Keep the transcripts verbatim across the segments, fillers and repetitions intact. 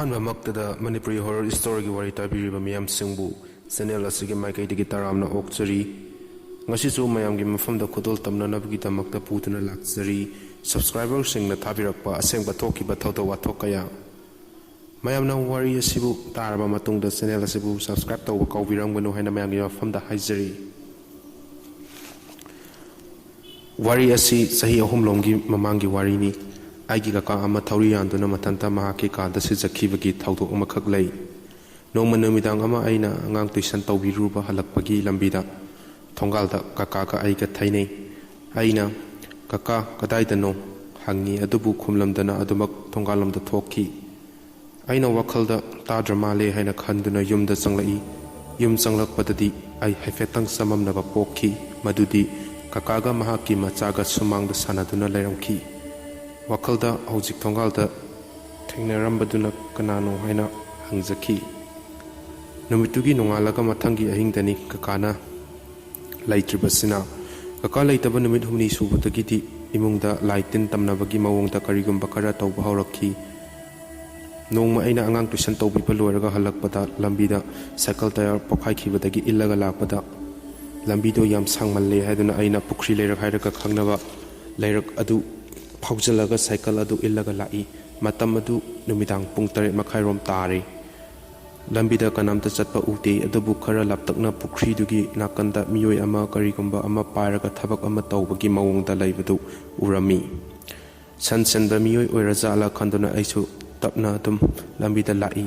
ꯑꯍꯥꯟꯕꯃꯛꯇꯗ Manipuri horror ꯁ꯭ꯇꯣꯔꯤꯒꯤ ꯋꯥꯔꯤ ꯇꯥꯕꯤꯔꯤꯕ ꯃꯤꯌꯥꯝꯁꯤꯡꯕꯨ channel ꯑꯁꯤꯒꯤ ꯃꯥꯏꯀꯩꯗꯒꯤ ꯇꯔꯥꯝꯅ ꯑꯣꯛꯆꯔꯤ꯫ ꯉꯁꯤꯁꯨ ꯃꯌꯥꯝꯒꯤ ꯃꯐꯝꯗ ꯈꯨꯗꯣꯜ ꯇꯝꯅꯅꯕꯒꯤꯗꯃꯛꯇ ꯄꯨꯗꯨꯅ ꯂꯥꯛꯆꯔꯤ꯫ ꯁꯕꯁꯀ꯭ꯔꯥꯏꯕꯔꯁꯤꯡꯅ ꯊꯥꯕꯤꯔꯛꯄ ꯑꯁꯦꯡꯕ ꯊꯣꯛꯈꯤꯕ ꯊꯧꯗꯣꯛ ꯋꯥꯊꯣꯛ ꯀꯌꯥ꯫ ꯃꯌꯥꯝꯅ ꯋꯥꯔꯤ ꯑꯁꯤꯕꯨ ꯇꯥꯔꯕ ꯃꯇꯨꯡꯗ ꯆꯦꯅꯦꯜ ꯑꯁꯤꯕꯨ ꯁꯕꯁꯀ꯭ꯔꯥꯏꯕ ꯇꯧꯕ ꯀꯥꯎꯕꯤꯔꯝꯒꯅꯨ ꯍꯥꯏꯅ ꯃꯌꯥꯝꯒꯤ ꯃꯐꯝꯗ ꯍꯥꯏꯖꯔꯤ꯫ ꯋꯥꯔꯤ ꯑꯁꯤ ꯆꯍꯤ ꯑꯍꯨꯝꯂꯣꯝꯒꯤ ꯃꯃꯥꯡꯒꯤ ꯋꯥꯔꯤꯅꯤ꯫ ꯑꯩꯒꯤ ꯀꯀꯥ ꯑꯃ ꯊꯧꯔꯤ ꯌꯥꯟꯗꯨꯅ ꯃꯊꯟꯇ ꯃꯍꯥꯛꯀꯤ ꯀꯥꯗ ꯁꯤꯖꯈꯤꯕꯒꯤ ꯊꯧꯗꯣꯛ ꯑꯃꯈꯛ ꯂꯩ꯫ ꯅꯣꯡꯃ ꯅꯨꯃꯤꯗꯥꯡ ꯑꯃ ꯑꯩꯅ ꯑꯉꯥꯡ ꯇꯨꯏꯁꯟ ꯇꯧꯕꯤꯔꯨꯕ ꯍꯜꯂꯛꯄꯒꯤ ꯂꯝꯕꯤꯗ ꯊꯣꯡꯒꯥꯜꯗ ꯀꯀꯥꯒ ꯑꯩꯒ ꯊꯩꯅꯩ꯫ ꯑꯩꯅ, "ꯀꯀꯥ, ꯀꯗꯥꯏꯗꯅꯣ?" ꯍꯪꯉꯤ, ꯑꯗꯨꯕꯨ ꯈꯨꯝꯂꯝꯗꯅ ꯑꯗꯨꯃꯛ ꯊꯣꯡꯒꯥꯜꯂꯣꯝꯗ ꯊꯣꯛꯈꯤ꯫ ꯑꯩꯅ ꯋꯥꯈꯜꯗ ꯇꯥꯗ꯭ꯔ ꯃꯥꯜꯂꯦ ꯍꯥꯏꯅ ꯈꯟꯗꯨꯅ ꯌꯨꯝꯗ ꯆꯪꯂꯛꯏ꯫ ꯌꯨꯝ ꯆꯪꯂꯛꯄꯗꯗꯤ ꯑꯩ ꯍꯥꯏꯐꯦꯠꯇꯪ ꯆꯃꯝꯅꯕ ꯄꯣꯛꯈꯤ, ꯃꯗꯨꯗꯤ ꯀꯀꯥꯒ ꯃꯍꯥꯛꯀꯤ ꯃꯆꯥꯒ ꯁꯨꯃꯥꯡꯗ ꯁꯥꯟꯅꯗꯨꯅ ꯂꯩꯔꯝꯈꯤ꯫ ꯋꯥꯈꯜꯗ ꯍꯧꯖꯤꯛ ꯊꯣꯡꯒꯥꯜꯗ ꯊꯦꯡꯅꯔꯝꯕꯗꯨꯅ ꯀꯅꯥꯅꯣ ꯍꯥꯏꯅ ꯍꯪꯖꯈꯤ꯫ ꯅꯨꯃꯤꯠꯇꯨꯒꯤ ꯅꯣꯡꯉꯥꯜꯂꯒ ꯃꯊꯪꯒꯤ ꯑꯍꯤꯡꯗꯅꯤ ꯀꯀꯥꯅ ꯂꯩꯇ꯭ꯔꯤꯕꯁꯤꯅ꯫ ꯀꯀꯥ ꯂꯩꯇꯕ ꯅꯨꯃꯤꯠ ꯍꯨꯝꯅꯤ ꯁꯨꯕꯗꯒꯤꯗꯤ ꯏꯃꯨꯡꯗ ꯂꯥꯏ ꯇꯤꯟ ꯇꯝꯅꯕꯒꯤ ꯃꯑꯣꯡꯗ ꯀꯔꯤꯒꯨꯝꯕ ꯈꯔ ꯇꯧꯕ ꯍꯧꯔꯛꯈꯤ꯫ ꯅꯣꯡꯃ ꯑꯩꯅ ꯑꯉꯥꯡ ꯇꯨꯏꯁꯟ ꯇꯧꯕꯤꯕ ꯂꯣꯏꯔꯒ ꯍꯜꯂꯛꯄꯗ ꯂꯝꯕꯤꯗ ꯁꯥꯏꯀꯜ ꯇꯌꯥꯔ ꯄꯣꯈꯥꯏꯈꯤꯕꯗꯒꯤ ꯏꯜꯂꯒ ꯂꯥꯛꯄꯗ, ꯂꯝꯕꯤꯗꯣ ꯌꯥꯝ ꯁꯥꯡꯃꯜꯂꯦ ꯍꯥꯏꯗꯨꯅ ꯑꯩꯅ ꯄꯨꯈ꯭ꯔꯤ ꯂꯩꯔꯛ ꯍꯥꯏꯔꯒ ꯈꯪꯅꯕ ꯂꯩꯔꯛ ꯑꯗꯨ ꯐꯥꯎꯖꯤꯜꯂꯒ ꯁꯥꯏꯀꯜ ꯑꯗꯨ ꯏꯜꯂꯒ ꯂꯥꯛꯏ꯫ ꯃꯇꯝ ꯑꯗꯨ ꯅꯨꯃꯤꯗꯥꯡ ꯄꯨꯡ ꯇꯔꯦꯠ ꯃꯈꯥꯏꯔꯣꯝ ꯇꯥꯔꯦ꯫ ꯂꯝꯕꯤꯗ ꯀꯅꯥꯝꯇ ꯆꯠꯄ ꯎꯗꯦ, ꯑꯗꯨꯕꯨ ꯈꯔ ꯂꯥꯞꯇꯛꯅ ꯄꯨꯈ꯭ꯔꯤꯗꯨꯒꯤ ꯅꯥꯀꯟꯗ ꯃꯤꯑꯣꯏ ꯑꯃ ꯀꯔꯤꯒꯨꯝꯕ ꯑꯃ ꯄꯥꯏꯔꯒ ꯊꯕꯛ ꯑꯃ ꯇꯧꯕꯒꯤ ꯃꯑꯣꯡꯗ ꯂꯩꯕꯗꯨ ꯎꯔꯝꯃꯤ꯫ ꯁꯟ ꯁꯟꯕ ꯃꯤꯑꯣꯏ ꯑꯣꯏꯔꯖꯥꯠꯂ ꯈꯟꯗꯨꯅ ꯑꯩꯁꯨ ꯇꯞꯅ ꯑꯗꯨꯝ ꯂꯝꯕꯤꯗ ꯂꯥꯛꯏ꯫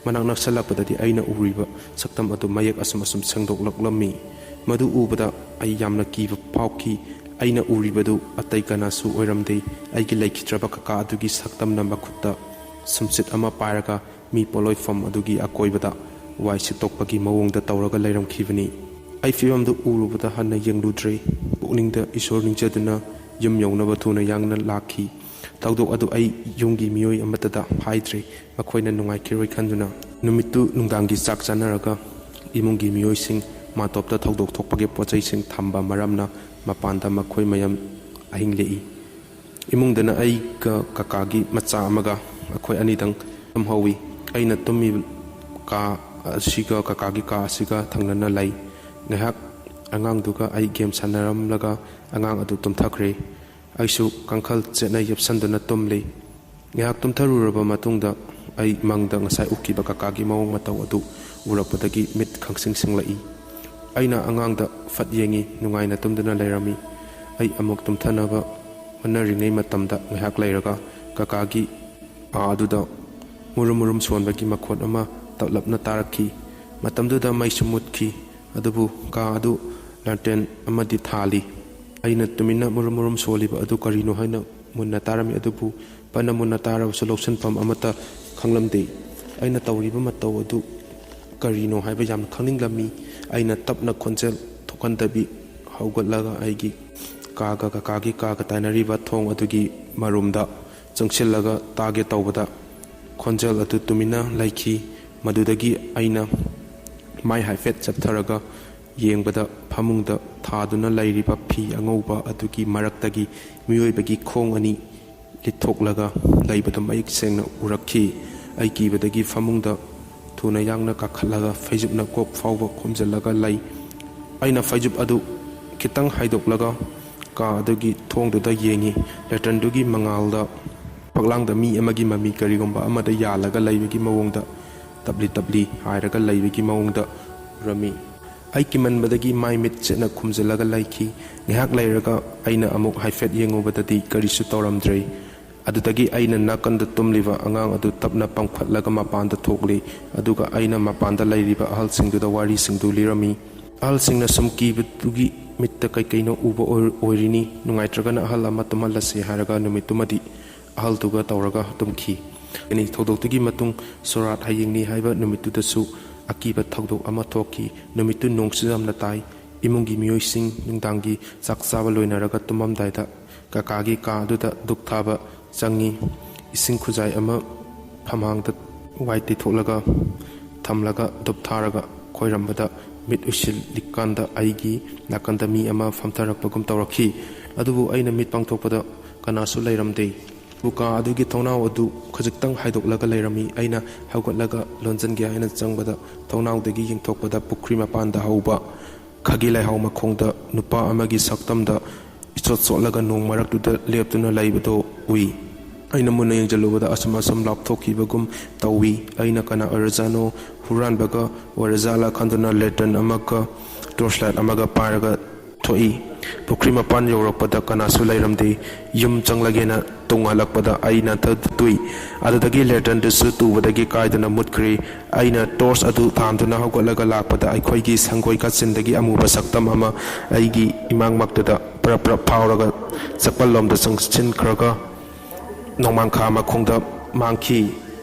ꯃꯅꯥꯛ ꯅꯛꯁꯜꯂꯛꯄꯗꯗꯤ ꯑꯩꯅ ꯎꯔꯤꯕ ꯁꯛꯇꯝ ꯑꯗꯨ ꯃꯌꯦꯛ ꯑꯁꯨꯝ ꯑꯁꯨꯝ ꯁꯦꯡꯗꯣꯛꯂꯛꯂꯝꯃꯤ꯫ ꯃꯗꯨ ꯎꯕꯗ ꯑꯩ ꯌꯥꯝꯅ ꯀꯤꯕ ꯐꯥꯎꯈꯤ꯫ ꯑꯩꯅ ꯎꯔꯤꯕꯗꯨ ꯑꯇꯩ ꯀꯅꯥꯁꯨ ꯑꯣꯏꯔꯝꯗꯦ꯫ ꯑꯩꯒꯤ ꯂꯩꯈꯤꯗ꯭ꯔꯕ ꯀꯀꯥ ꯑꯗꯨꯒꯤ ꯁꯛꯇꯝꯅ ꯃꯈꯨꯠꯇ ꯁꯨꯝꯆꯤꯠ ꯑꯃ ꯄꯥꯏꯔꯒ ꯃꯤ ꯄꯣꯠꯂꯣꯏꯐꯝ ꯑꯗꯨꯒꯤ ꯑꯀꯣꯏꯕꯗ ꯋꯥꯏ ꯁꯤꯠꯇꯣꯛꯄꯒꯤ ꯃꯑꯣꯡꯗ ꯇꯧꯔꯒ ꯂꯩꯔꯝꯈꯤꯕꯅꯤ꯫ ꯑꯩ ꯐꯤꯕꯝꯗꯨ ꯎꯔꯨꯕꯗ ꯍꯟꯅ ꯌꯦꯡꯂꯨꯗ꯭ꯔꯦ꯫ ꯄꯨꯛꯅꯤꯡꯗ ꯏꯁꯣꯔ ꯅꯤꯡꯖꯗꯨꯅ ꯌꯨꯝ ꯌꯧꯅꯕ ꯊꯨꯅ ꯌꯥꯡꯅ ꯂꯥꯛꯈꯤ꯫ ꯊꯧꯗꯣꯛ ꯑꯗꯨ ꯑꯩ ꯌꯨꯝꯒꯤ ꯃꯤꯑꯣꯏ ꯑꯃꯠꯇꯗ ꯍꯥꯏꯗ꯭ꯔꯦ, ꯃꯈꯣꯏꯅ ꯅꯨꯡꯉꯥꯏꯈꯤꯔꯣꯏ ꯈꯟꯗꯨꯅ꯫ ꯅꯨꯃꯤꯠꯇꯨ ꯅꯨꯡꯗꯥꯡꯒꯤ ꯆꯥꯛ ꯆꯥꯅꯔꯒ ꯏꯃꯨꯡꯒꯤ ꯃꯤꯑꯣꯏꯁꯤꯡ ꯃꯥꯟꯇꯣꯞꯇ ꯊꯧꯗꯣꯛ ꯊꯣꯛꯄꯒꯤ ꯄꯣꯠ ꯆꯩꯁꯤꯡ ꯊꯝꯕ ꯃꯔꯝꯅ ꯃꯄꯥꯟꯗ ꯃꯈꯣꯏ ꯃꯌꯥꯝ ꯑꯍꯤꯡ ꯂꯦꯛꯏ꯫ ꯏꯃꯨꯡꯗꯅ ꯑꯩꯒ ꯀꯀꯥꯒꯤ ꯃꯆꯥ ꯑꯃꯒ ꯑꯩꯈꯣꯏ ꯑꯅꯤꯗꯪ ꯇꯨꯝꯍꯧꯏ꯫ ꯑꯩꯅ ꯇꯨꯝꯃꯤꯕ ꯀꯥ ꯑꯁꯤꯒ ꯀꯀꯥꯒꯤ ꯀꯥ ꯑꯁꯤꯒ ꯊꯪꯅꯅ ꯂꯩ꯫ ꯉꯥꯏꯍꯥꯛ ꯑꯉꯥꯡꯗꯨꯒ ꯑꯩ ꯒꯦꯝ ꯁꯥꯟꯅꯔꯝꯂꯒ ꯑꯉꯥꯡ ꯑꯗꯨ ꯇꯨꯝꯊꯈ꯭ꯔꯦ꯫ ꯑꯩꯁꯨ ꯀꯥꯡꯈꯜ ꯆꯦꯠꯅ ꯌꯦꯞꯁꯟꯗꯨꯅ ꯇꯨꯝꯂꯤ꯫ ꯉꯥꯏꯍꯥꯛ ꯇꯨꯝꯊꯔꯨꯔꯕ ꯃꯇꯨꯡꯗ ꯑꯩ ꯃꯪꯗ ꯉꯁꯥꯏ ꯎꯈꯤꯕ ꯀꯀꯥꯒꯤ ꯃꯑꯣꯡ ꯃꯇꯧ ꯑꯗꯨ ꯎꯔꯛꯄꯗꯒꯤ ꯃꯤꯠ ꯈꯪꯁꯤꯡ ꯁꯤꯡꯂꯛꯏ꯫ ꯑꯩꯅ ꯑꯉꯥꯡꯗ ꯐꯠ ꯌꯦꯡꯉꯤ, ꯅꯨꯡꯉꯥꯏꯅ ꯇꯨꯝꯗꯨꯅ ꯂꯩꯔꯝꯃꯤ꯫ ꯑꯩ ꯑꯃꯨꯛ ꯇꯨꯝꯊꯅꯕ ꯍꯣꯠꯅꯔꯤꯉꯩ ꯃꯇꯝꯗ ꯉꯥꯏꯍꯥꯛ ꯂꯩꯔꯒ ꯀꯀꯥꯒꯤ ꯀꯥ ꯑꯗꯨꯗ ꯃꯨꯔꯨꯝ ꯃꯨꯔꯨꯝ ꯁꯣꯟꯕꯒꯤ ꯃꯈꯣꯟ ꯑꯃ ꯇꯞꯂꯞꯅ ꯇꯥꯔꯛꯈꯤ꯫ ꯃꯇꯝꯗꯨꯗ ꯃꯩꯁꯨ ꯃꯨꯠꯈꯤ, ꯑꯗꯨꯕꯨ ꯀꯥ ꯑꯗꯨ ꯂꯥꯟꯇꯦꯟ ꯑꯃꯗꯤ ꯊꯥꯜꯂꯤ꯫ ꯑꯩꯅ ꯇꯨꯃꯤꯟꯅ ꯃꯨꯔꯨꯝ ꯃꯨꯔꯨꯝ ꯁꯣꯜꯂꯤꯕ ꯑꯗꯨ ꯀꯔꯤꯅꯣ ꯍꯥꯏꯅ ꯃꯨꯟꯅ ꯇꯥꯔꯝꯃꯤ, ꯑꯗꯨꯕꯨ ꯐꯅ ꯃꯨꯟꯅ ꯇꯥꯔꯕꯁꯨ ꯂꯧꯁꯤꯟꯐꯝ ꯑꯃꯠꯇ ꯈꯪꯂꯝꯗꯦ꯫ ꯑꯩꯅ ꯇꯧꯔꯤꯕ ꯃꯇꯧ ꯑꯗꯨ ꯀꯔꯤꯅꯣ ꯍꯥꯏꯕ ꯌꯥꯝꯅ ꯈꯪꯅꯤꯡꯂꯝꯃꯤ꯫ ꯑꯩꯅ ꯇꯞꯅ ꯈꯣꯟꯖꯦꯜ ꯊꯣꯛꯍꯟꯗꯕꯤ ꯍꯧꯒꯠꯂꯒ ꯑꯩꯒꯤ ꯀꯥꯒ ꯀꯀꯥꯒꯤ ꯀꯥꯒ ꯇꯥꯏꯅꯔꯤꯕ ꯊꯣꯡ ꯑꯗꯨꯒꯤ ꯃꯔꯨꯝꯗ ꯆꯪꯁꯤꯜꯂꯒ ꯇꯥꯒꯦ ꯇꯧꯕꯗ, ꯈꯣꯟꯖꯦꯜ ꯑꯗꯨ ꯇꯨꯃꯤꯟꯅ ꯂꯩꯈꯤ꯫ ꯃꯗꯨꯗꯒꯤ ꯑꯩꯅ ꯃꯥꯏ ꯍꯥꯏꯐꯦꯠ ꯆꯞꯊꯔꯒ ꯌꯦꯡꯕꯗ, ꯐꯃꯨꯡꯗ ꯊꯥꯗꯨꯅ ꯂꯩꯔꯤꯕ ꯐꯤ ꯑꯉꯧꯕ ꯑꯗꯨꯒꯤ ꯃꯔꯛꯇꯒꯤ ꯃꯤꯑꯣꯏꯕꯒꯤ ꯈꯣꯡ ꯑꯅꯤ ꯂꯤꯠꯊꯣꯛꯂꯒ ꯂꯩꯕꯗꯨ ꯃꯌꯦꯛ ꯁꯦꯡꯅ ꯎꯔꯛꯈꯤ꯫ ꯑꯩ ꯀꯤꯕꯗꯒꯤ ꯐꯃꯨꯡꯗ ꯊꯨꯅ ꯌꯥꯡꯅ ꯀꯥꯈꯠꯂꯒ ꯐꯩꯖꯨꯞꯅ ꯀꯣꯛ ꯐꯥꯎꯕ ꯈꯨꯝꯖꯤꯜꯂꯒ ꯂꯩ꯫ ꯑꯩꯅ ꯐꯩꯖꯨꯞ ꯑꯗꯨ ꯈꯤꯇꯪ ꯍꯥꯏꯗꯣꯛꯂꯒ ꯀꯥ ꯑꯗꯨꯒꯤ ꯊꯣꯡꯗꯨꯗ ꯌꯦꯡꯉꯤ꯫ ꯂꯦꯇ꯭ꯔꯟꯗꯨꯒꯤ ꯃꯉꯥꯜꯗ ꯐꯛꯂꯥꯡꯗ ꯃꯤ ꯑꯃꯒꯤ ꯃꯃꯤ ꯀꯔꯤꯒꯨꯝꯕ ꯑꯃꯗ ꯌꯥꯜꯂꯒ ꯂꯩꯕꯒꯤ ꯃꯑꯣꯡꯗ, ꯇꯞꯂꯤ ꯇꯞꯂꯤ ꯍꯥꯏꯔꯒ ꯂꯩꯕꯒꯤ ꯃꯑꯣꯡꯗ ꯎꯔꯝꯃꯤ꯫ ꯑꯩ ꯀꯤꯃꯟꯕꯗꯒꯤ ꯃꯥꯏ ꯃꯤꯠ ꯆꯦꯠꯅ ꯈꯨꯝꯖꯤꯜꯂꯒ ꯂꯩꯈꯤ꯫ ꯉꯥꯏꯍꯥꯛ ꯂꯩꯔꯒ ꯑꯩꯅ ꯑꯃꯨꯛ ꯍꯥꯏꯐꯦꯠ ꯌꯦꯡꯉꯨꯕꯗꯗꯤ ꯀꯔꯤꯁꯨ ꯇꯧꯔꯝꯗ꯭ꯔꯦ꯫ ꯑꯗꯨꯗꯒꯤ ꯑꯩꯅ ꯅꯥꯀꯟꯗ ꯇꯨꯝꯂꯤꯕ ꯑꯉꯥꯡ ꯑꯗꯨ ꯇꯞꯅ ꯄꯥꯡꯈꯠꯂꯒ ꯃꯄꯥꯟꯗ ꯊꯣꯛꯂꯤ, ꯑꯗꯨꯒ ꯑꯩꯅ ꯃꯄꯥꯟꯗ ꯂꯩꯔꯤꯕ ꯑꯍꯜꯁꯤꯡꯗꯨꯗ ꯋꯥꯔꯤꯁꯤꯡꯗꯨ ꯂꯤꯔꯝꯃꯤ꯫ ꯑꯍꯜꯁꯤꯡꯅ ꯁꯨꯝ ꯀꯤꯕꯗꯨꯒꯤ ꯃꯤꯠꯇ ꯀꯩꯀꯩꯅꯣ ꯎꯕ ꯑꯣꯏ-, ꯑꯣꯏꯔꯤꯅꯤ, ꯅꯨꯡꯉꯥꯏꯇ꯭ꯔꯒꯅ ꯑꯍꯜ ꯑꯃ ꯇꯨꯝꯍꯜꯂꯁꯤ ꯍꯥꯏꯔꯒ ꯅꯨꯃꯤꯠꯇꯨꯃꯗꯤ ꯑꯍꯜꯗꯨꯒ ꯇꯧꯔꯒ ꯇꯨꯝꯈꯤ꯫ ꯑꯅꯤ ꯊꯧꯗꯣꯛꯇꯨꯒꯤ ꯃꯇꯨꯡ ꯁꯣꯔꯥꯠ ꯍꯌꯦꯡꯅꯤ ꯍꯥꯏꯕ ꯅꯨꯃꯤꯠꯇꯨꯗꯁꯨ ꯑꯀꯤꯕ ꯊꯧꯗꯣꯛ ꯑꯃ ꯊꯣꯛꯈꯤ꯫ ꯅꯨꯃꯤꯠꯇꯨ ꯅꯣꯡꯁꯨ ꯌꯥꯝꯅ ꯇꯥꯏ꯫ ꯏꯃꯨꯡꯒꯤ ꯃꯤꯑꯣꯏꯁꯤꯡ ꯅꯨꯡꯗꯥꯡꯒꯤ ꯆꯥꯛ ꯆꯥꯕ ꯂꯣꯏꯅꯔꯒ ꯇꯨꯝꯃꯝꯗꯥꯏꯗ ꯀꯀꯥꯒꯤ ꯀꯥ ꯑꯗꯨꯗ ꯙꯨꯞ ꯊꯥꯕ ꯆꯪꯉꯤ꯫ ꯏꯁꯤꯡ ꯈꯨꯖꯥꯏ ꯑꯃ ꯐꯝꯍꯥꯡꯗ ꯋꯥꯏ ꯇꯩꯊꯣꯛꯂꯒ ꯊꯝꯂꯒ ꯙꯨꯞ ꯊꯥꯔꯒ ꯈꯣꯏꯔꯝꯕꯗ ꯃꯤꯠ ꯎꯏꯁꯤꯜꯂꯤꯀꯥꯟꯗ ꯑꯩꯒꯤ ꯅꯥꯀꯟꯗ ꯃꯤ ꯑꯃ ꯐꯝꯊꯔꯛꯄꯒꯨꯝ ꯇꯧꯔꯛꯈꯤ꯫ ꯑꯗꯨꯕꯨ ꯑꯩꯅ ꯃꯤꯠ ꯄꯥꯡꯊꯣꯛꯄꯗ ꯀꯅꯥꯁꯨ ꯂꯩꯔꯝꯗꯦ꯫ ꯀꯥ ꯑꯗꯨꯒꯤ ꯊꯣꯡꯅꯥꯎ ꯑꯗꯨ ꯈꯖꯤꯛꯇꯪ ꯍꯥꯏꯗꯣꯛꯂꯒ ꯂꯩꯔꯝꯃꯤ꯫ ꯑꯩꯅ ꯍꯧꯒꯠꯂꯒ ꯂꯣꯟꯖꯟꯒꯦ ꯍꯥꯏꯅ ꯆꯪꯕꯗ, ꯊꯣꯡꯅꯥꯎꯗꯒꯤ ꯌꯦꯡꯊꯣꯛꯄꯗ ꯄꯨꯈ꯭ꯔꯤ ꯃꯄꯥꯟꯗ ꯍꯧꯕ ꯈꯥꯒꯤ ꯂꯩꯍꯥꯎ ꯃꯈꯣꯡꯗ ꯅꯨꯄꯥ ꯑꯃꯒꯤ ꯁꯛꯇꯝꯗ ꯏꯆꯣꯠ ꯆꯣꯠꯂꯒ ꯅꯣꯡ ꯃꯔꯛꯇꯨꯗ ꯂꯦꯞꯇꯨꯅ ꯂꯩꯕꯗꯨ ꯎꯏ꯫ ꯑꯩꯅ ꯃꯨꯟꯅ ꯌꯦꯡꯁꯤꯜꯂꯨꯕꯗ ꯑꯁꯨꯝ ꯑꯁꯨꯝ ꯂꯥꯞꯊꯣꯛꯈꯤꯕꯒꯨꯝ ꯇꯧꯏ꯫ ꯑꯩꯅ ꯀꯅꯥ ꯑꯣꯏꯔꯖꯥꯠꯅꯣ, ꯍꯨꯔꯥꯟꯕꯒ ꯑꯣꯏꯔꯖꯥꯠꯂ ꯈꯟꯗꯨꯅ ꯂꯦꯇꯔꯟ ꯑꯃꯒ ꯇꯣꯔꯆ ꯂꯥꯏꯠ ꯑꯃꯒ ꯄꯥꯏꯔꯒ ꯊꯣꯛꯏ꯫ ꯄꯨꯈ꯭ꯔꯤ ꯃꯄꯥꯟ ꯌꯧꯔꯛꯄꯗ ꯀꯅꯥꯁꯨ ꯂꯩꯔꯝꯗꯦ꯫ ꯌꯨꯝ ꯆꯪꯂꯒꯦꯅ ꯇꯨꯡ ꯍꯜꯂꯛꯄꯗ ꯑꯩ ꯅꯥꯟꯊꯗꯨꯏ꯫ ꯑꯗꯨꯗꯒꯤ ꯂꯦꯇꯔꯟꯗꯨꯁꯨ ꯇꯨꯕꯗꯒꯤ ꯀꯥꯏꯗꯨꯅ ꯃꯨꯠꯈ꯭ꯔꯦ꯫ ꯑꯩꯅ ꯇꯣꯔꯆ ꯑꯗꯨ ꯊꯥꯟꯗꯨꯅ ꯍꯧꯒꯠꯂꯒ ꯂꯥꯛꯄꯗ ꯑꯩꯈꯣꯏꯒꯤ ꯁꯪꯒꯣꯏ ꯀꯥꯆꯤꯟꯗꯒꯤ ꯑꯃꯨꯕ ꯁꯛꯇꯝ ꯑꯃ ꯑꯩꯒꯤ ꯏꯃꯥꯡꯃꯛꯇꯗ ꯄ꯭ꯔꯞ ꯄ꯭ꯔꯞ ꯐꯥꯎꯔꯒ ꯆꯄꯜꯂꯣꯝꯗ ꯆꯪꯁꯤꯟꯈ꯭ꯔꯒ ꯅꯣꯡꯃꯥꯡꯈꯥ ꯃꯈꯣꯡꯗ ꯃꯥꯡꯈꯤ꯫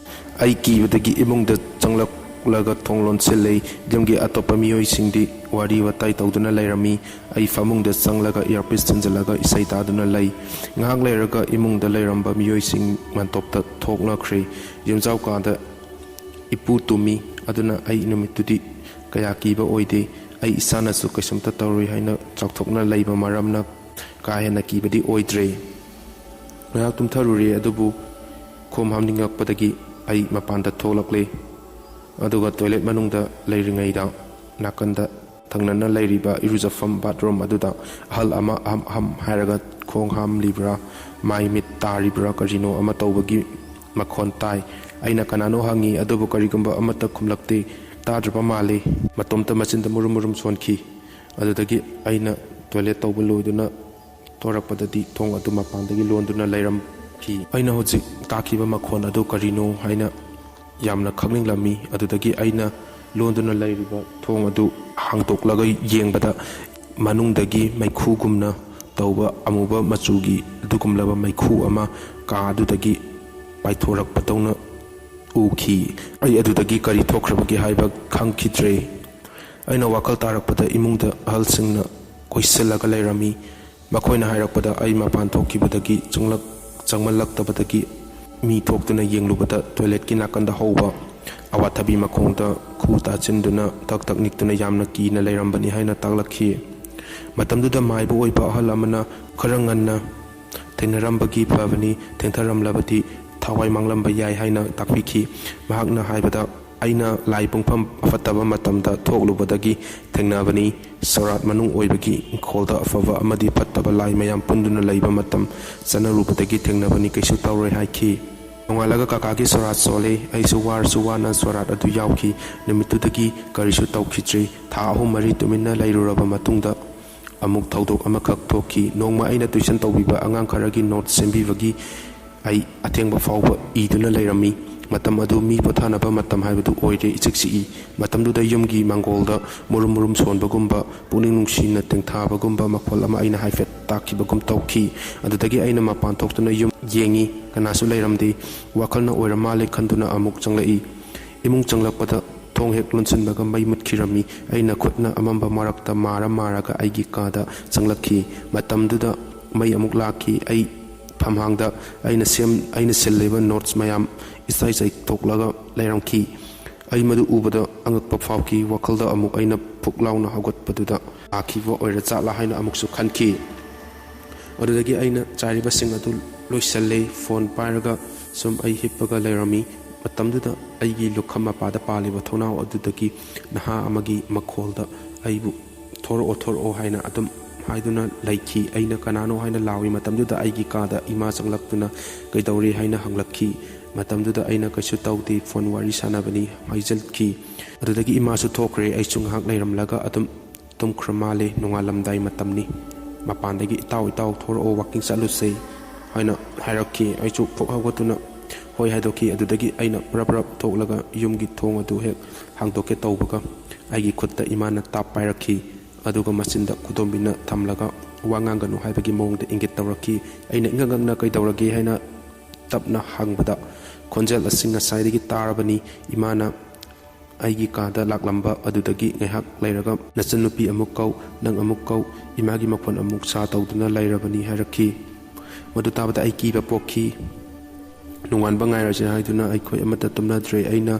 ꯑꯩ ꯀꯤꯕꯗꯒꯤ ꯏꯃꯨꯡꯗ ꯆꯪꯂꯛꯂꯒ ꯊꯣꯡ ꯂꯣꯟꯁꯤꯜꯂꯦ꯫ ꯌꯨꯝꯒꯤ ꯑꯇꯣꯞꯄ ꯃꯤꯑꯣꯏꯁꯤꯡꯗꯤ ꯋꯥꯔꯤ ꯋꯥꯇꯥꯏ ꯇꯧꯗꯨꯅ ꯂꯩꯔꯝꯃꯤ꯫ ꯑꯩ ꯐꯃꯨꯡꯗ ꯆꯪꯂꯒ ꯏꯌꯥꯔꯄꯤꯁ ꯊꯤꯟꯖꯤꯜꯂꯒ ꯏꯁꯩ ꯇꯥꯗꯨꯅ ꯂꯩ꯫ ꯉꯥꯏꯍꯥꯛ ꯂꯩꯔꯒ ꯏꯃꯨꯡꯗ ꯂꯩꯔꯝꯕ ꯃꯤꯑꯣꯏꯁꯤꯡ ꯃꯥꯟꯇꯣꯞꯇ ꯊꯣꯛꯅꯈ꯭ꯔꯦ꯫ ꯌꯨꯝꯖꯥꯎ ꯀꯥꯗ ꯏꯄꯨ ꯇꯨꯝꯃꯤ꯫ ꯑꯗꯨꯅ ꯑꯩ ꯅꯨꯃꯤꯠꯇꯨꯗꯤ ꯀꯌꯥ ꯀꯤꯕ ꯑꯣꯏꯗꯦ꯫ ꯑꯩ ꯏꯁꯥꯅꯁꯨ ꯀꯩꯁꯨꯝꯇ ꯇꯧꯔꯣꯏ ꯍꯥꯏꯅ ꯆꯥꯎꯊꯣꯛꯅ ꯂꯩꯕ ꯃꯔꯝꯅ ꯀꯥ ꯍꯦꯟꯅ ꯀꯤꯕꯗꯤ ꯑꯣꯏꯗ꯭ꯔꯦ꯫ ꯉꯥꯏꯍꯥꯛ ꯇꯨꯝꯊꯔꯨꯔꯦ, ꯑꯗꯨꯕꯨ ꯈꯣꯝ ꯍꯥꯝꯅꯤꯡꯉꯛꯄꯗꯒꯤ ꯑꯩ ꯃꯄꯥꯟꯗ ꯊꯣꯛꯂꯛꯂꯦ꯫ ꯑꯗꯨꯒ ꯇꯣꯏꯂꯦꯠ ꯃꯅꯨꯡꯗ ꯂꯩꯔꯤꯉꯩꯗ ꯅꯥꯀꯟꯗ ꯊꯪꯅꯅ ꯂꯩꯔꯤꯕ ꯏꯔꯨꯖꯐꯝ ꯕꯥꯠꯔꯨꯝ ꯑꯗꯨꯗ ꯑꯍꯜ ꯑꯃ ꯑꯍꯝ ꯑꯍꯝ ꯍꯥꯏꯔꯒ ꯈꯣꯡ ꯍꯥꯝꯂꯤꯕ꯭ꯔꯥ, ꯃꯥꯏ ꯃꯤꯠ ꯇꯥꯔꯤꯕ꯭ꯔꯥ ꯀꯔꯤꯅꯣ ꯑꯃ ꯇꯧꯕꯒꯤ ꯃꯈꯣꯟ ꯇꯥꯏ꯫ ꯑꯩꯅ "ꯀꯅꯥꯅꯣ?" ꯍꯪꯉꯤ, ꯑꯗꯨꯕꯨ ꯀꯔꯤꯒꯨꯝꯕ ꯑꯃꯠꯇ ꯈꯨꯝꯂꯛꯇꯦ꯫ ꯇꯥꯗ꯭ꯔꯕ ꯃꯥꯜꯂꯤ꯫ ꯃꯇꯣꯝꯇ ꯃꯆꯤꯟꯗ ꯃꯨꯔꯨꯝ ꯃꯨꯔꯨꯝ ꯁꯣꯟꯈꯤ꯫ ꯑꯗꯨꯗꯒꯤ ꯑꯩꯅ ꯇꯣꯏꯂꯦꯠ ꯇꯧꯕ ꯂꯣꯏꯗꯨꯅ ꯊꯣꯔꯛꯄꯗꯗꯤ ꯊꯣꯡ ꯑꯗꯨ ꯃꯄꯥꯟꯗꯒꯤ ꯂꯣꯟꯗꯨꯅ ꯂꯩꯔꯝꯈꯤ꯫ ꯑꯩꯅ ꯍꯧꯖꯤꯛ ꯇꯥꯈꯤꯕ ꯃꯈꯣꯟ ꯑꯗꯨ ꯀꯔꯤꯅꯣ ꯍꯥꯏꯅ ꯌꯥꯝꯅ ꯈꯪꯅꯤꯡꯂꯝꯃꯤ꯫ ꯑꯗꯨꯗꯒꯤ ꯑꯩꯅ ꯂꯣꯟꯗꯨꯅ ꯂꯩꯔꯤꯕ ꯊꯣꯡ ꯑꯗꯨ ꯍꯥꯡꯗꯣꯛꯂꯒ ꯌꯦꯡꯕꯗ, ꯃꯅꯨꯡꯗꯒꯤ ꯃꯩꯈꯨꯒꯨꯝꯅ ꯇꯧꯕ ꯑꯃꯨꯕ ꯃꯆꯨꯒꯤ ꯑꯗꯨꯒꯨꯝꯂꯕ ꯃꯩꯈꯨ ꯑꯃ ꯀꯥ ꯑꯗꯨꯗꯒꯤ ꯄꯥꯏꯊꯣꯔꯛꯄꯗꯧꯅ ꯎꯈꯤ꯫ ꯑꯩ ꯑꯗꯨꯗꯒꯤ ꯀꯔꯤ ꯊꯣꯛꯈ꯭ꯔꯕꯒꯦ ꯍꯥꯏꯕ ꯈꯪꯈꯤꯗ꯭ꯔꯦ꯫ ꯑꯩꯅ ꯋꯥꯈꯜ ꯇꯥꯔꯛꯄꯗ ꯏꯃꯨꯡꯗ ꯑꯍꯜꯁꯤꯡꯅ ꯀꯣꯏꯁꯤꯜꯂꯒ ꯂꯩꯔꯝꯃꯤ꯫ ꯃꯈꯣꯏꯅ ꯍꯥꯏꯔꯛꯄꯗ, ꯑꯩ ꯃꯄꯥꯟ ꯊꯣꯛꯈꯤꯕꯗꯒꯤ ꯆꯪꯂꯛ-, ꯆꯪꯃꯜꯂꯛꯇꯕꯗꯒꯤ ꯃꯤ ꯊꯣꯛꯇꯨꯅ ꯌꯦꯡꯂꯨꯕꯗ, ꯇꯣꯏꯂꯦꯠꯀꯤ ꯅꯥꯀꯟꯗ ꯍꯧꯕ ꯑꯋꯥꯊꯕꯤ ꯃꯈꯣꯡꯗ ꯈꯨ ꯇꯥꯁꯤꯟꯗꯨꯅ ꯊꯛ ꯊꯛ ꯅꯤꯛꯇꯨꯅ ꯌꯥꯝꯅ ꯀꯤꯅ ꯂꯩꯔꯝꯕꯅꯤ ꯍꯥꯏꯅ ꯇꯥꯛꯂꯛꯈꯤ꯫ ꯃꯇꯝꯗꯨꯗ ꯃꯥꯏꯕ ꯑꯣꯏꯕ ꯑꯍꯜ ꯑꯃꯅ ꯈꯔ ꯉꯟꯅ ꯊꯦꯡꯅꯔꯝꯕꯒꯤ ꯐꯕꯅꯤ, ꯊꯦꯡꯊꯔꯝꯂꯕꯗꯤ ꯊꯋꯥꯏ ꯃꯥꯡꯂꯝꯕ ꯌꯥꯏ ꯍꯥꯏꯅ ꯇꯥꯛꯄꯤꯈꯤ꯫ ꯃꯍꯥꯛꯅ ꯍꯥꯏꯕꯗ, ꯑꯩꯅ ꯂꯥꯏ ꯄꯨꯡꯐꯝ ꯐꯠꯇꯕ ꯃꯇꯝꯗ ꯊꯣꯛꯂꯨꯕꯗꯒꯤ ꯊꯦꯡꯅꯕꯅꯤ꯫ ꯁꯣꯔꯥꯠ ꯃꯅꯨꯡ ꯑꯣꯏꯕꯒꯤ ꯏꯪꯈꯣꯜꯗ ꯑꯐꯕ ꯑꯃꯗꯤ ꯐꯠꯇꯕ ꯂꯥꯏ ꯃꯌꯥꯝ ꯄꯨꯟꯗꯨꯅ ꯂꯩꯕ ꯃꯇꯝ ꯆꯠꯅꯔꯨꯕꯗꯒꯤ ꯊꯦꯡꯅꯕꯅꯤ, ꯀꯩꯁꯨ ꯇꯧꯔꯣꯏ ꯍꯥꯏꯈꯤ꯫ ꯅꯣꯡꯉꯥꯜꯂꯒ ꯀꯀꯥꯒꯤ ꯁꯣꯔꯥꯠ ꯁꯣꯜꯂꯦ꯫ ꯑꯩꯁꯨ ꯋꯥꯔꯁꯨ ꯋꯥꯅ ꯁꯣꯔꯥꯠ ꯑꯗꯨ ꯌꯥꯎꯈꯤ꯫ ꯅꯨꯃꯤꯠꯇꯨꯗꯒꯤ ꯀꯔꯤꯁꯨ ꯇꯧꯈꯤꯗ꯭ꯔꯤ꯫ ꯊꯥ ꯑꯍꯨꯝ ꯃꯔꯤ ꯇꯨꯃꯤꯟꯅ ꯂꯩꯔꯨꯔꯕ ꯃꯇꯨꯡꯗ ꯑꯃꯨꯛ ꯊꯧꯗꯣꯛ ꯑꯃꯈꯛ ꯊꯣꯛꯈꯤ꯫ ꯅꯣꯡꯃ ꯑꯩꯅ tuition ꯇꯧꯕꯤꯕ ꯑꯉꯥꯡ ꯈꯔꯒꯤ note ꯁꯦꯝꯕꯤꯕꯒꯤ ꯑꯩ ꯑꯊꯦꯡꯕ ꯐꯥꯎꯕ ꯏꯗꯨꯅ ꯂꯩꯔꯝꯃꯤ꯫ ꯃꯇꯝ ꯑꯗꯨ ꯃꯤ ꯄꯣꯊꯥꯅꯕ ꯃꯇꯝ ꯍꯥꯏꯕꯗꯨ ꯑꯣꯏꯔꯦ, ꯏꯆꯤꯛ ꯆꯤꯛꯏ꯫ ꯃꯇꯝꯗꯨꯗ ꯌꯨꯝꯒꯤ ꯃꯥꯡꯒꯣꯜꯗ ꯃꯨꯔꯨꯝ ꯃꯨꯔꯨꯝ ꯁꯣꯟꯕꯒꯨꯝꯕ, ꯄꯨꯛꯅꯤꯡ ꯅꯨꯡꯁꯤꯅ ꯇꯦꯡꯊꯥꯕꯒꯨꯝꯕ ꯃꯈꯣꯜ ꯑꯃ ꯑꯩꯅ ꯍꯥꯏꯐꯦꯠ ꯇꯥꯈꯤꯕꯒꯨꯝ ꯇꯧꯈꯤ꯫ ꯑꯗꯨꯗꯒꯤ ꯑꯩꯅ ꯃꯄꯥꯟ ꯊꯣꯛꯇꯨꯅ ꯌꯨꯝ ꯌꯦꯡꯉꯤ, ꯀꯅꯥꯁꯨ ꯂꯩꯔꯝꯗꯦ꯫ ꯋꯥꯈꯜꯅ ꯑꯣꯏꯔ ꯃꯥꯜꯂꯦ ꯈꯟꯗꯨꯅ ꯑꯃꯨꯛ ꯆꯪꯂꯛꯏ꯫ ꯏꯃꯨꯡ ꯆꯪꯂꯛꯄꯗ ꯊꯣꯡ ꯍꯦꯛ ꯂꯣꯟꯁꯤꯟꯕꯒ ꯃꯩ ꯃꯨꯠꯈꯤꯔꯝꯃꯤ꯫ ꯑꯩꯅ ꯈꯨꯠꯅ ꯑꯃꯝꯕ ꯃꯔꯛꯇ ꯃꯥꯔ ꯃꯥꯔꯒ ꯑꯩꯒꯤ ꯀꯥꯗ ꯆꯪꯂꯛꯈꯤ꯫ ꯃꯇꯝꯗꯨꯗ ꯃꯩ ꯑꯃꯨꯛ ꯂꯥꯛꯈꯤ꯫ ꯑꯩ ꯐꯝꯍꯥꯡꯗ ꯑꯩꯅ ꯁꯦꯝ-, ꯑꯩꯅ ꯁꯤꯜꯂꯤꯕ notes ꯃꯌꯥꯝ ꯏꯁꯩ ꯆꯩꯊꯣꯛꯂꯒ ꯂꯩꯔꯝꯈꯤ꯫ ꯑꯩ ꯃꯗꯨ ꯎꯕꯗ ꯑꯉꯛꯄ ꯐꯥꯎꯈꯤ꯫ ꯋꯥꯈꯜꯗ ꯑꯃꯨꯛ ꯑꯩꯅ ꯐꯨꯛ ꯂꯥꯎꯅ ꯍꯧꯒꯠꯄꯗꯨꯗ ꯇꯥꯈꯤꯕ ꯑꯣꯏꯔ ꯖꯥꯠꯂꯥ ꯍꯥꯏꯅ ꯑꯃꯨꯛꯁꯨ ꯈꯟꯈꯤ꯫ ꯑꯗꯨꯗꯒꯤ ꯑꯩꯅ ꯆꯥꯏꯔꯤꯕꯁꯤꯡ ꯑꯗꯨ ꯂꯣꯏꯁꯤꯜꯂꯦ꯫ Phone ꯄꯥꯏꯔꯒ ꯁꯨꯝ ꯑꯩ ꯍꯤꯞꯄꯒ ꯂꯩꯔꯝꯃꯤ꯫ ꯃꯇꯝꯗꯨꯗ ꯑꯩꯒꯤ ꯂꯨꯈꯝ ꯃꯄꯥꯗ ꯄꯥꯜꯂꯤꯕ ꯊꯣꯡꯅꯥꯎ ꯑꯗꯨꯗꯒꯤ ꯅꯍꯥ ꯑꯃꯒꯤ ꯃꯈꯣꯜꯗ ꯑꯩꯕꯨ "ꯊꯣꯔꯛꯑꯣ, ꯊꯣꯔꯛꯑꯣ" ꯍꯥꯏꯅ ꯑꯗꯨꯝ ꯍꯥꯏꯗꯨꯅ ꯂꯩꯈꯤ꯫ ꯑꯩꯅ "ꯀꯅꯥꯅꯣ?" ꯍꯥꯏꯅ ꯂꯥꯎꯏ꯫ ꯃꯇꯝꯗꯨꯗ ꯑꯩꯒꯤ ꯀꯥꯗ ꯏꯃꯥ ꯆꯪꯂꯛꯇꯨꯅ "ꯀꯩꯗꯧꯔꯤ?" ꯍꯥꯏꯅ ꯍꯪꯂꯛꯈꯤ꯫ ꯃꯇꯝꯗꯨꯗ ꯑꯩꯅ "ꯀꯩꯁꯨ ꯇꯧꯗꯦ, phone ꯋꯥꯔꯤ ꯁꯥꯟꯅꯕꯅꯤ" ꯍꯥꯏꯖꯤꯜꯈꯤ꯫ ꯑꯗꯨꯗꯒꯤ ꯏꯃꯥꯁꯨ ꯊꯣꯛꯈ꯭ꯔꯦ꯫ ꯑꯩꯁꯨ ꯉꯥꯏꯍꯥꯛ ꯂꯩꯔꯝꯂꯒ ꯑꯗꯨꯝ ꯇꯨꯝꯈ꯭ꯔ ꯃꯥꯜꯂꯦ꯫ ꯅꯣꯡꯉꯥꯜꯂꯝꯗꯥꯏ ꯃꯇꯝꯅꯤ꯫ ꯃꯄꯥꯟꯗꯒꯤ "ꯏꯇꯥꯎ, ꯏꯇꯥꯎ, ꯊꯣꯔꯛꯑꯣ, walking ꯆꯠꯂꯨꯁꯦ" ꯍꯥꯏꯅ ꯍꯥꯏꯔꯛꯈꯤ꯫ ꯑꯩꯁꯨ ꯐꯨꯛ ꯍꯧꯒꯠꯇꯨꯅ "ꯍꯣꯏ" ꯍꯥꯏꯗꯣꯛꯈꯤ꯫ ꯑꯗꯨꯗꯒꯤ ꯑꯩꯅ ꯄ꯭ꯔꯞ ꯄ꯭ꯔꯞ ꯊꯣꯛꯂꯒ ꯌꯨꯝꯒꯤ ꯊꯣꯡ ꯑꯗꯨ ꯍꯦꯛ ꯍꯥꯡꯗꯣꯛꯀꯦ ꯇꯧꯕꯒ, ꯑꯩꯒꯤ ꯈꯨꯠꯇ ꯏꯃꯥꯅ ꯇꯥꯞ ꯄꯥꯏꯔꯛꯈꯤ꯫ ꯑꯗꯨꯒ ꯃꯆꯤꯟꯗ ꯈꯨꯗꯣꯝꯕꯤꯅ ꯊꯝꯂꯒ ꯋꯥ ꯉꯥꯡꯒꯅꯨ ꯍꯥꯏꯕꯒꯤ ꯃꯑꯣꯡꯗ ꯏꯪꯒꯤꯠ ꯇꯧꯔꯛꯈꯤ꯫ ꯑꯩꯅ ꯏꯉꯛ ꯉꯛꯅ "ꯀꯩꯗꯧꯔꯒꯦ?" ꯍꯥꯏꯅ ꯇꯞꯅ ꯍꯪꯕꯗ, ꯈꯣꯟꯖꯦꯜ ꯑꯁꯤ ꯉꯁꯥꯏꯗꯒꯤ ꯇꯥꯔꯕꯅꯤ꯫ ꯏꯃꯥꯅ ꯑꯩꯒꯤ ꯀꯥꯗ ꯂꯥꯛꯂꯝꯕ ꯑꯗꯨꯗꯒꯤ ꯉꯥꯏꯍꯥꯛ ꯂꯩꯔꯒ "ꯅꯆꯟꯅꯨꯄꯤ ꯑꯃꯨꯛ ꯀꯧ, ꯅꯪ ꯑꯃꯨꯛ ꯀꯧ, ꯏꯃꯥꯒꯤ ꯃꯈꯣꯟ ꯑꯃꯨꯛ ꯁꯥ" ꯇꯧꯗꯨꯅ ꯂꯩꯔꯕꯅꯤ ꯍꯥꯏꯔꯛꯈꯤ꯫ ꯃꯗꯨ ꯇꯥꯕꯗ ꯑꯩ ꯀꯤꯕ ꯄꯣꯛꯈꯤ꯫ ꯅꯣꯡꯉꯥꯟꯕ ꯉꯥꯏꯔꯁꯦ ꯍꯥꯏꯗꯨꯅ ꯑꯩꯈꯣꯏ ꯑꯃꯠꯇ ꯇꯨꯝꯅꯗ꯭ꯔꯦ꯫ ꯑꯩꯅ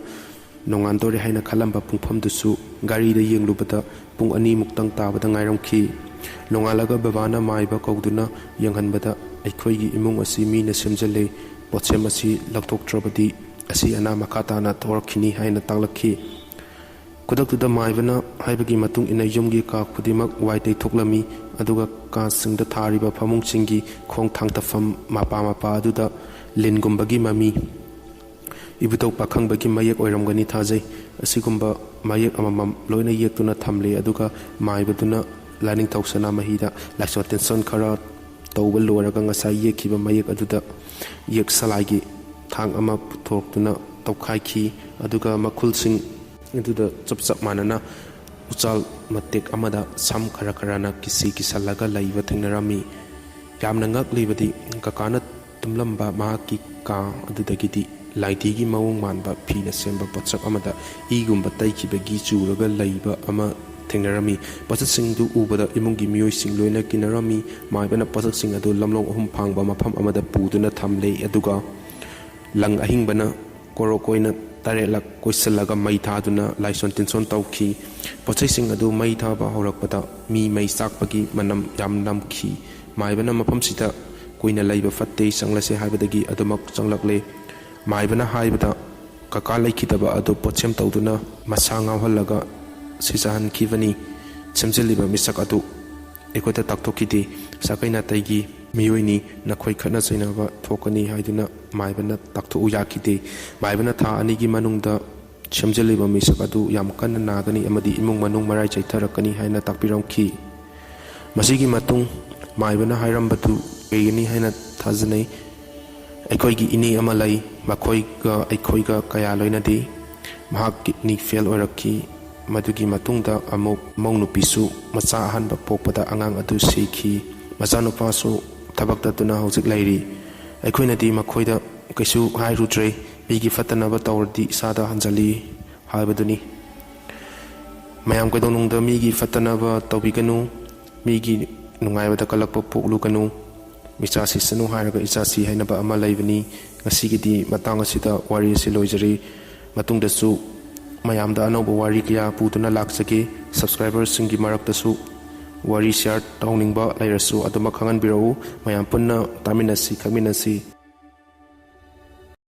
ꯅꯣꯡꯉꯥꯟꯗꯣꯔꯦ ꯍꯥꯏꯅ ꯈꯜꯂꯝꯕ ꯄꯨꯡꯐꯝꯗꯨꯁꯨ ꯒꯥꯔꯤꯗ ꯌꯦꯡꯂꯨꯕꯗ ꯄꯨꯡ ꯑꯅꯤꯃꯨꯛꯇꯪ ꯇꯥꯕꯗ ꯉꯥꯏꯔꯝꯈꯤ꯫ ꯅꯣꯡꯉꯥꯜꯂꯒ ꯕꯕꯥꯅ ꯃꯥꯏꯕ ꯀꯧꯗꯨꯅ ꯌꯦꯡꯍꯟꯕꯗ ꯑꯩꯈꯣꯏꯒꯤ ꯏꯃꯨꯡ ꯑꯁꯤ ꯃꯤꯅ ꯁꯦꯝꯖꯤꯜꯂꯦ, ꯄꯣꯠꯁꯦꯝ ꯑꯁꯤ ꯂꯧꯊꯣꯛꯇ꯭ꯔꯕꯗꯤ ꯑꯁꯤ ꯑꯅꯥ ꯃꯈꯥ ꯇꯥꯅ ꯊꯣꯔꯛꯈꯤꯅꯤ" ꯍꯥꯏꯅ ꯇꯥꯛꯂꯛꯈꯤ꯫ ꯈꯨꯗꯛꯇꯨꯗ ꯃꯥꯏꯕꯅ ꯍꯥꯏꯕꯒꯤ ꯃꯇꯨꯡ ꯏꯟꯅ ꯌꯨꯝꯒꯤ ꯀꯥ ꯈꯨꯗꯤꯡꯃꯛ ꯋꯥꯏ ꯇꯩꯊꯣꯛꯂꯝꯃꯤ, ꯑꯗꯨꯒ ꯀꯥꯁꯤꯡꯗ ꯊꯥꯔꯤꯕ ꯐꯃꯨꯡꯁꯤꯡꯒꯤ ꯈꯣꯡ ꯊꯥꯡꯊꯐꯝ ꯃꯄꯥ ꯃꯄꯥ ꯑꯗꯨꯗ ꯂꯤꯟꯒꯨꯝꯕꯒꯤ ꯃꯃꯤ, ꯏꯕꯨꯙꯧ ꯄꯥꯈꯪꯕꯒꯤ ꯃꯌꯦꯛ ꯑꯣꯏꯔꯝꯒꯅꯤ ꯊꯥꯖꯩ, ꯑꯁꯤꯒꯨꯝꯕ ꯃꯌꯦꯛ ꯑꯃꯃꯝ ꯂꯣꯏꯅ ꯌꯦꯛꯇꯨꯅ ꯊꯝꯂꯦ꯫ ꯑꯗꯨꯒ ꯃꯥꯏꯕꯗꯨꯅ ꯂꯥꯏꯅꯤꯡꯊꯧ ꯁꯅꯥꯃꯍꯤꯗ ꯂꯥꯏꯁꯣꯟ ꯇꯤꯟꯁꯣꯟ ꯈꯔ ꯇꯧꯕ ꯂꯣꯏꯔꯒ ꯉꯁꯥꯏ ꯌꯦꯛꯈꯤꯕ ꯃꯌꯦꯛ ꯑꯗꯨꯗ ꯌꯦꯛ ꯁꯂꯥꯏꯒꯤ ꯊꯥꯡ ꯑꯃ ꯄꯨꯊꯣꯛꯇꯨꯅ ꯇꯧꯈꯥꯏꯈꯤ꯫ ꯑꯗꯨꯒ ꯃꯈꯨꯜꯁꯤꯡ ꯑꯗꯨꯗ ꯆꯞ ꯆꯞ ꯃꯥꯟꯅꯅ ꯎꯆꯥꯜ ꯃꯇꯦꯛ ꯑꯃꯗ ꯁꯝ ꯈꯔ ꯈꯔꯅ ꯀꯤꯁꯤ ꯀꯤꯁꯜꯂꯒ ꯂꯩꯕ ꯊꯦꯡꯅꯔꯝꯃꯤ꯫ ꯌꯥꯝꯅ ꯉꯛꯂꯤꯕꯗꯤ ꯀꯀꯥꯅ ꯇꯨꯝꯂꯝꯕ ꯃꯍꯥꯛꯀꯤ ꯀꯥ ꯑꯗꯨꯗꯒꯤꯗꯤ ꯂꯥꯏꯙꯤꯒꯤ ꯃꯑꯣꯡ ꯃꯥꯟꯕ ꯐꯤꯅ ꯁꯦꯝꯕ ꯄꯣꯠꯁꯛ ꯑꯃꯗ ꯏꯒꯨꯝꯕ ꯇꯩꯈꯤꯕꯒꯤ ꯆꯨꯔꯒ ꯂꯩꯕ ꯑꯃ ꯊꯦꯡꯅꯔꯝꯃꯤ꯫ ꯄꯣꯠꯁꯛꯁꯤꯡꯗꯨ ꯎꯕꯗ ꯏꯃꯨꯡꯒꯤ ꯃꯤꯑꯣꯏꯁꯤꯡ ꯂꯣꯏꯅ ꯀꯤꯅꯔꯝꯃꯤ꯫ ꯃꯥꯏꯕꯅ ꯄꯣꯠꯁꯛꯁꯤꯡ ꯑꯗꯨ ꯂꯝꯂꯣꯡ ꯑꯍꯨꯝ ꯐꯥꯡꯕ ꯃꯐꯝ ꯑꯃꯗ ꯄꯨꯗꯨꯅ ꯊꯝꯂꯦ, ꯑꯗꯨꯒ ꯂꯪ ꯑꯍꯤꯡꯕꯅ ꯀꯣꯔꯣꯛ ꯑꯣꯏꯅ ꯇꯔꯦꯠꯂꯛ ꯀꯣꯏꯁꯤꯜꯂꯒ ꯃꯩ ꯊꯥꯗꯨꯅ ꯂꯥꯏꯁꯣꯟ ꯇꯤꯟꯁꯣꯟ ꯇꯧꯈꯤ꯫ ꯄꯣꯠꯆꯩꯁꯤꯡ ꯑꯗꯨ ꯃꯩ ꯊꯥꯕ ꯍꯧꯔꯛꯄꯗ ꯃꯤ ꯃꯩ ꯆꯥꯛꯄꯒꯤ ꯃꯅꯝ ꯌꯥꯝ ꯅꯝꯈꯤ꯫ ꯃꯥꯏꯕꯅ ꯃꯐꯝꯁꯤꯗ ꯀꯨꯏꯅ ꯂꯩꯕ ꯐꯠꯇꯦ, ꯆꯪꯂꯁꯦ ꯍꯥꯏꯕꯗꯒꯤ ꯑꯗꯨꯃꯛ ꯆꯪꯂꯛꯂꯦ꯫ ꯃꯥꯏꯕꯅ ꯍꯥꯏꯕꯗ ꯀꯀꯥ ꯂꯩꯈꯤꯗꯕ ꯑꯗꯨ ꯄꯣꯠꯁꯦꯝ ꯇꯧꯗꯨꯅ ꯃꯁꯥ ꯉꯥꯎꯍꯜꯂꯒ ꯁꯤꯖꯍꯟꯈꯤꯕꯅꯤ꯫ ꯁꯦꯝꯖꯤꯜꯂꯤꯕ ꯃꯤꯁꯛ ꯑꯗꯨ ꯑꯩꯈꯣꯏꯗ ꯇꯥꯛꯊꯣꯛꯈꯤꯗꯦ꯫ ꯁꯥꯒꯩ ꯅꯥꯇꯩꯒꯤ ꯃꯤꯑꯣꯏꯅꯤ, ꯅꯈꯣꯏ ꯈꯠꯅ ꯆꯩꯅꯕ ꯊꯣꯛꯀꯅꯤ ꯍꯥꯏꯗꯨꯅ ꯃꯥꯏꯕꯅ ꯇꯥꯛꯊꯣꯛꯎ ꯌꯥꯈꯤꯗꯦ꯫ ꯃꯥꯏꯕꯅ ꯊꯥ ꯑꯅꯤꯒꯤ ꯃꯅꯨꯡꯗ ꯁꯦꯝꯖꯤꯜꯂꯤꯕ ꯃꯤꯁꯛ ꯑꯗꯨ ꯌꯥꯝ ꯀꯟꯅ ꯅꯥꯒꯅꯤ ꯑꯃꯗꯤ ꯏꯃꯨꯡ ꯃꯅꯨꯡ ꯃꯔꯥꯏ ꯆꯩꯊꯔꯛꯀꯅꯤ ꯍꯥꯏꯅ ꯇꯥꯛꯄꯤꯔꯝꯈꯤ꯫ ꯃꯁꯤꯒꯤ ꯃꯇꯨꯡ ꯃꯥꯏꯕꯅ ꯍꯥꯏꯔꯝꯕꯗꯨ ꯑꯣꯏꯒꯅꯤ ꯍꯥꯏꯅ ꯊꯥꯖꯅꯩ꯫ ꯑꯩꯈꯣꯏꯒꯤ ꯏꯅꯦ ꯑꯃ ꯂꯩ, ꯃꯈꯣꯏꯒ ꯑꯩꯈꯣꯏꯒ ꯀꯌꯥ ꯂꯣꯏꯅꯗꯦ꯫ ꯃꯍꯥꯛ ꯀꯤꯗꯅꯤ ꯐꯦꯜ ꯑꯣꯏꯔꯛꯈꯤ꯫ ꯃꯗꯨꯒꯤ ꯃꯇꯨꯡꯗ ꯑꯃꯨꯛ ꯃꯧ ꯅꯨꯄꯤꯁꯨ ꯃꯆꯥ ꯑꯍꯥꯟꯕ ꯄꯣꯛꯄꯗ ꯑꯉꯥꯡ ꯑꯗꯨ ꯁꯤꯈꯤ꯫ ꯃꯆꯥꯅꯨꯄꯥꯁꯨ ꯊꯕꯛ ꯇꯠꯇꯨꯅ ꯍꯧꯖꯤꯛ ꯂꯩꯔꯤ꯫ ꯑꯩꯈꯣꯏꯅꯗꯤ ꯃꯈꯣꯏꯗ ꯀꯩꯁꯨ ꯍꯥꯏꯔꯨꯗ꯭ꯔꯦ꯫ ꯃꯤꯒꯤ ꯐꯠꯇꯅꯕ ꯇꯧꯔꯗꯤ ꯏꯁꯥꯗ ꯍꯟꯖꯜꯂꯤ ꯍꯥꯏꯕꯗꯨꯅꯤ꯫ ꯃꯌꯥꯝ ꯀꯩꯗꯧꯅꯨꯡꯗ ꯃꯤꯒꯤ ꯐꯠꯇꯅꯕ ꯇꯧꯕꯤꯒꯅꯨ, ꯃꯤꯒꯤ ꯅꯨꯡꯉꯥꯏꯕꯗ ꯀꯜꯂꯛꯄ ꯄꯣꯛꯂꯨꯒꯅꯨ꯫ ꯃꯤꯆꯥ ꯁꯤꯁꯅꯨ ꯍꯥꯏꯔꯒ ꯏꯆꯥ ꯁꯤ ꯍꯥꯏꯅꯕ ꯑꯃ ꯂꯩꯕꯅꯤ꯫ ꯉꯁꯤꯒꯤꯗꯤ ꯃꯇꯥꯡ ꯑꯁꯤꯗ ꯋꯥꯔꯤ ꯑꯁꯤ ꯂꯣꯏꯖꯔꯤ꯫ ꯃꯇꯨꯡꯗꯁꯨ ꯃꯌꯥꯝꯗ ꯑꯅꯧꯕ ꯋꯥꯔꯤ ꯀꯌꯥ ꯄꯨꯗꯨꯅ ꯂꯥꯛꯆꯒꯦ꯫ ꯁꯕꯁꯀ꯭ꯔꯥꯏꯕꯔꯁꯤꯡꯒꯤ ꯃꯔꯛꯇꯁꯨ ꯋꯥꯔꯤ ꯁꯤꯌꯥꯔ ꯇꯧꯅꯤꯡꯕ ꯂꯩꯔꯁꯨ ꯑꯗꯨꯃꯛ ꯈꯪꯍꯟꯕꯤꯔꯛꯎ꯫ ꯃꯌꯥꯝ ꯄꯨꯟꯅ ꯇꯥꯃꯤꯟꯅꯁꯤ, ꯈꯪꯃꯤꯟꯅꯁꯤ꯫